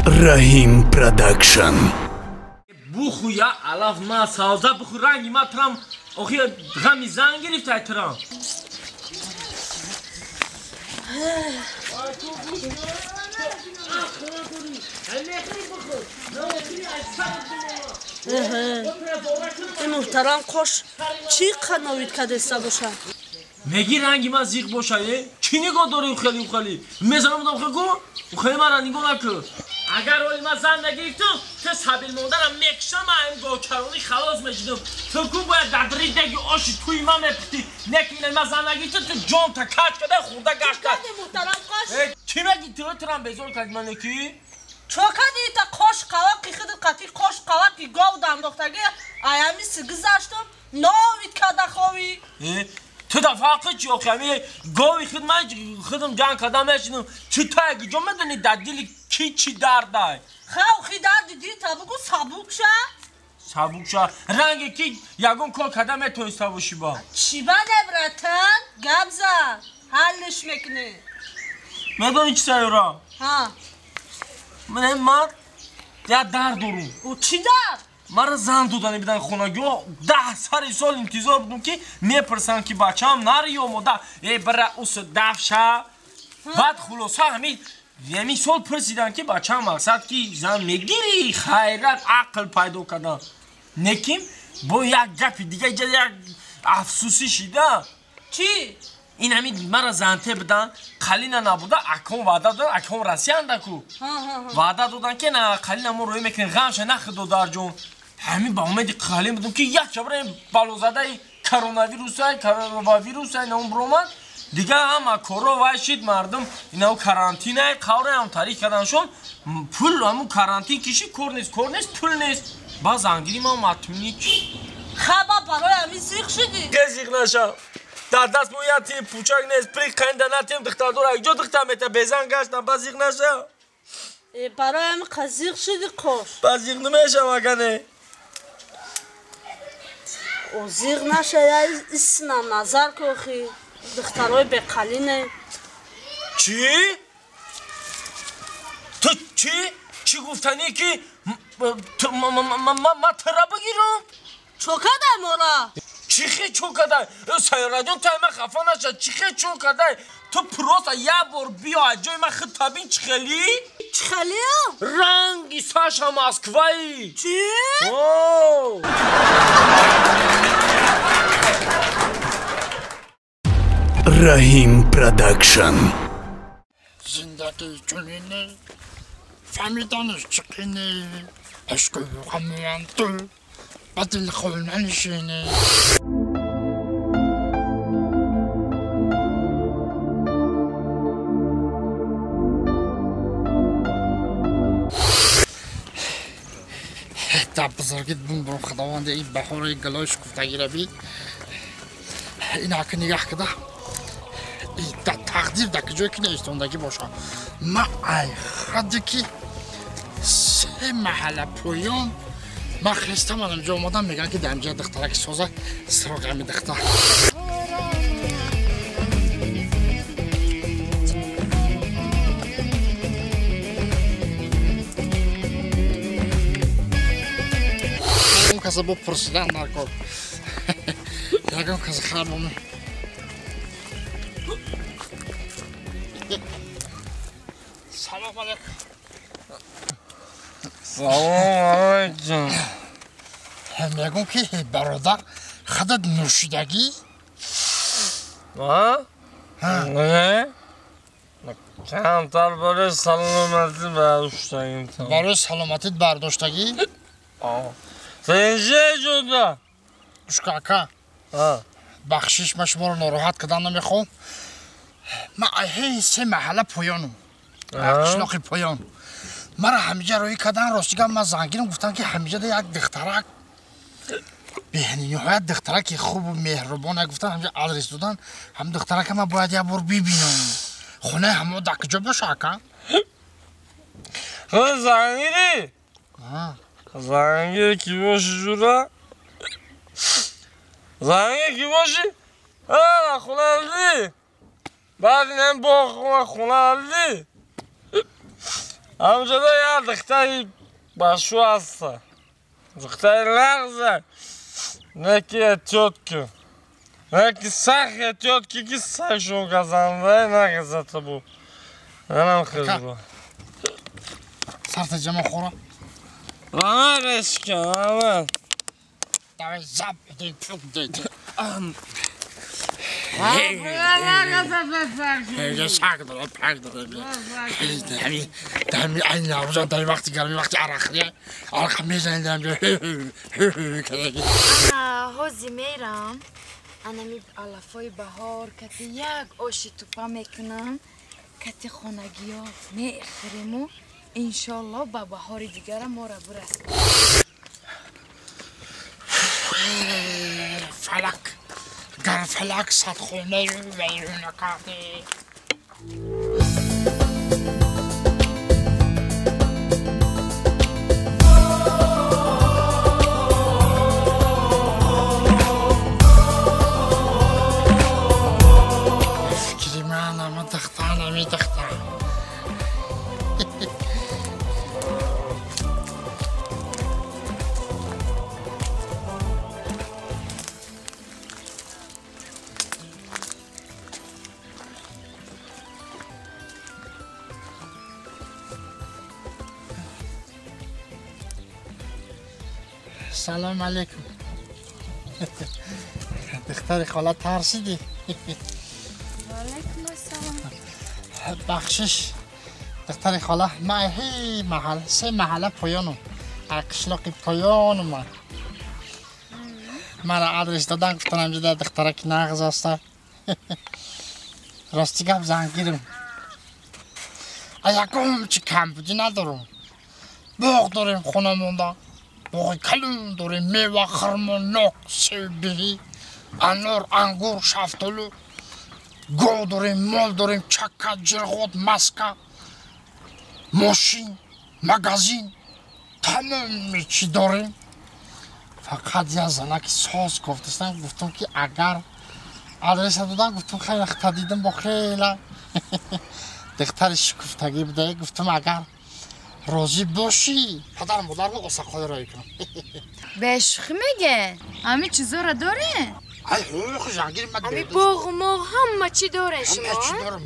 Раҳим Продакшн. Бухуя алаф ма савза буху ранги ма трам охи ғами зан гирифтай трам. Муҳтарам қош чӣ қановид кадеста боша? Меги ранги ма зиқ боша, е? Чӣ нигоҳ дорӣ ухели ухели? Мезанам дам хегу? Ухели мара нигоҳ накун. Агар оли ма зан нагирифтум, ту сабил монданам мекшам, ам говчаронӣ халос мешидум. Ту ку бояд дадри деги оши туи ма мепухтӣ. Не ки ина ма зан нагирифтум, ту ҷон та кач када хурда гашта. Муҳтарам қош. Чӣ меги ту трам безор карди мане ки? Чо кади та қош қавақи хид қати қош қавақи гов дандохтаги аями сигизаштум новид када хови. Ту да фарқи чи охи ами гови хид ман хидм ҷанг када мешинам. Чи таги ҷо медони дар дили ки чи дардай? Хавхи дарди дита бугу сабук ша. Сабук ша. Ранге ки ягон кор када метониста боши ба. Чи ба небратан? Габза. Ҳаллиш мекунӣ. Медони чи сайёра? Ҳа. Ман як дард дорум. Ӯ чи дард? Мара зан додани бидан хонагиҳо 10 сари сол интизор будум ки мепурсанд ки бачаам нари ё мода. Э бара ус дафша. Баъд хулоса ҳамин сол пурсиданд ки бачаам мақсад ки зан мегирӣ, хайрат ақл пайдо кардан. Неким бо як гапи дига иҷа як афсусӣ шида. Чӣ? Ин ҳамин мара занте бидан, қалина набуда, акон ваъда додан, акон Россиянда ку. Ваъда додан ки на қалина мо рӯй мекунем, ғамша нахӯ додарҷон. Ҳамин ба умеди қалин будум ки як шабра балозадаи коронавирусай, коронавирусай наум биромад. Дига ҳама коро вай шид, мардум инау карантинай, қавраям тарих карданшон, пул ҳамун карантин киши, кор нест, кор нест, пул нест. Ба зангири ман матмник. Хаба барои ҳамин зиқ шидӣ? Ке зиқ нашам. Дар даст мо як тим пучак нест, при қанда натем духтардор, якҷо духтар мета безан гаштам, ба зиқ нашам. Барои ҳамин қа зиқ шидӣ қош? Ба зиқ намешам агане. О зиқ наша, я иснам назар кохи, духтарои беқалине. Чӣ? Ту чӣ? Чӣ гуфтанӣ ки ма тара бигирам? Чо кадай мора? Чӣ хе чо кадай? Сайёраҷон, ту ма хафа наша, чӣ хе чо кадай? Ту просто як бор биё аз ҷои ман хид табин чӣ хелӣ? Чӣ хелиам? Ранги Саша Москваи. Чӣ? О! Раҳим Продакшн. Зиндагӣ чунине, фаҳмиданаш чӣ қине, ишқу ғамуам ту ба дил хона нишине. Дар бузургит бумбурум худованде ин баҳори гулои шукуфтагиро бид. Ин ҳаки нигаҳ кида. Дар тақдир дар куҷое ки наистондагӣ боша. Ман ай хаде ки се маҳалла поён ман хестам анамҷо омадам, мегӯям ки дар инҷа духтараки соза сироғи ҳами духтар. Ягон каса бо пурсидан дар кор. Ягон каса хайр боме. Салом алейкум. Салом алейкум. Мегӯм ки бародар худат нӯшидагӣ? А? Не? Камтар барои саломатӣ бардоштагим. Барои саломатит бардоштагӣ? Сенже ҷуда? Ушка ака. Бахшиш, ман шуморо нороҳат кардан намехоҳам. Ман ҳей се маҳалла поёнам. Қишлоқи поён. Мара ҳамиҷа роҳӣ кардан, ростига ман зангирам, гуфтам ки ҳамиҷа як духтарак бениҳоят духтараки хубу меҳрубон гуфтан, ҳамиҷа адрес додан, ҳам духтарака ман бояд як бор бибинам. Хонаи ҳамо дар куҷо боша ака? Зангирӣ? Зангири ки боши ҷура? Зангири ки боши? Хона алди? Баъд инам боғ хона алди? Ҳамҷода як духтари башу ҳаста. Духтари лағза. Неки этётки. Неки сах этётки ки сахшон газанда нағзата бу. Манам хизбу. Сарта ҷама хӯра. Ама решка, ама. Давай зап, дей пук дей. ҳози мерам анами алафои баҳор кати як оши тупа мекунам кати хонагиё мехӯриму иншолло ба баҳори дигара мора бурас. Фалак гар фалак садхонаю вайрона карди. Фикри ман ама духтан ами духтан. Салом алейкум. Духтари хола тарсидӣ? Ваалайкум ассалом. Бахшиш духтари хола, ман ҳей маҳал се маҳалла поёнум. Қишлоқи поёнум ман. Мара адрес додан гуфтанам ҷида духтараки нағз аста. Рости гап зангирам. Ягон чи камбудӣ надорум. Боғ дорем хона монда. Боғи калон дорем, мева, хурмо, нок, себ, анор, ангур, шафтолу. Гов дорем, мол дорем, чака, ҷирғот, маска, мошин, магазин, тамоми чӣ дорем. Фақат як занаки соз гуфтастам, гуфтам ки агар адреса додам, гуфтам хеле хата дидам бо хела духтари шукуфтагӣ буда, гуфтам агар розӣ бошӣ падар модарро осақҳои роӣ кунам. Бешӯхӣ меге? Ҳамин чизоро доре? Ай ҳуқуқи жангир ман. Ҳами боғу моғ ҳама чӣ доре шумо? Ҳама чӣ дорам.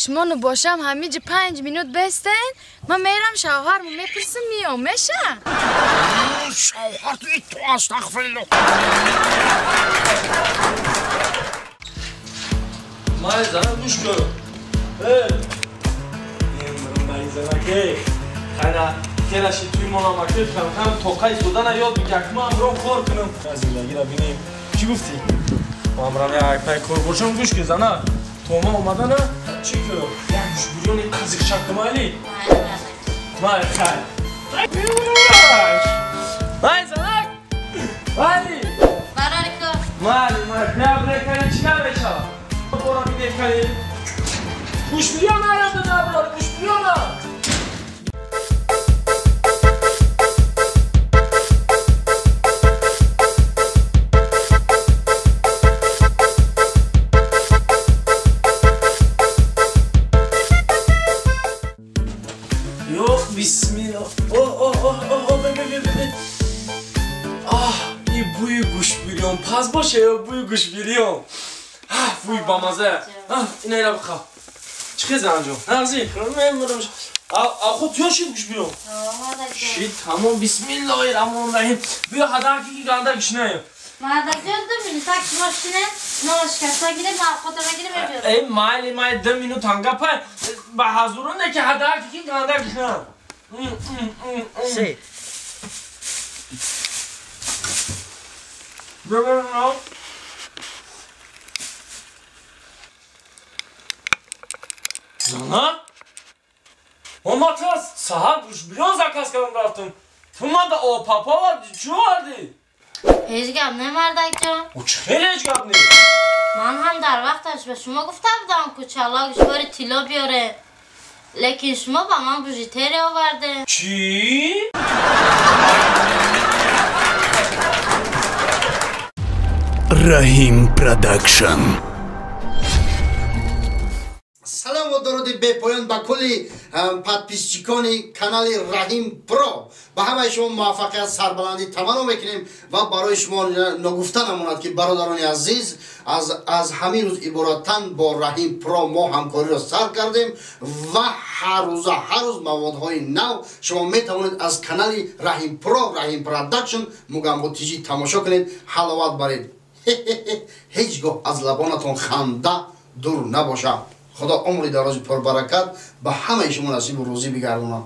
Шумо ну бошам ҳамиҷи 5 минут бестен, ман мерам шавҳарму мепурсам миём, меша? Шавҳар ту итто астағфируллоҳ. Май зана гӯш кун. Эй! Май занаке. Хайна келаши туи монамаке кам-кам тоқаи содана ёд бигир, ки ман амром кор кунам. Зиндагиро бинем. Чӣ гуфтӣ? Ман амрам як пай кор бошам, гӯш кун зана. То ман омадана чӣ кунам? Як гӯшбурёни қазиқча кумайли? Май хай. Май занак! Майли! Барарико. Майли, май, бля, чӣ намешавад? Бора бидем кани. Гӯшбурён нарам дада, гӯшбурёна! Бисмилла. О, о, о, о, о, бе, бе, бе. Аҳ, ин бӯи гӯшбирён паз боше ё бӯи гӯшбирён? Аҳ, бӯи бамаза. Аҳ, ина ила бихав. Чӣ хел занҷон? Нағзи, мемурам. А худ тӯ шид гӯшбирён? Шид, тамом, бисмиллоҳи раҳмони раҳим. Биё ҳадаки ки ганда гишнаем. Мардакҷон, 2 минут так шумо шинед, ноно шикаста гирем, ман овқота мегирем, мебиёрам. Эй, майли, майли, 2 минут ҳанга пай. Ба ҳазурон не ки ҳадаки ки ганда гишнаем. Се. Зана? Оматас, саҳар гӯшбирён заказ кардам рафтам. Ту мада о папа варди, чӣ варди? Ҳеҷ гап не, мардакҷон. О чӣ хеле ҳеҷ гап не? Ман ҳам дар вақташ ба шумо гуфта будам, ку чалла гӯшвори тилло биёре. Лекин шумо ба ман бижутерия оварде. Чӣ? Раҳим Продакшн. Ассалому Салому дуруди бепоён ба кулли подписчикони канали Раҳим Про. Ба ҳамаи шумо муваффақият, сарбаландӣ таманно мекунем ва барои шумо ногуфта намонад, ки, бародарони азиз, аз ҳамин рӯз иборатан бо Раҳим Про мо ҳамкориро сар кардем ва ҳаррӯза, ҳар рӯз маводҳои нав шумо метавонед аз канали Раҳим Про, Раҳим Продакшн, Мугамбо ТЖ тамошо кунед, ҳаловат баред. Ҳеҷ гоҳ аз лабонатон ханда дур набошад. Худо умри дарози пурбаракат ба ҳамаи шумо насибу рӯзӣ бигардонад.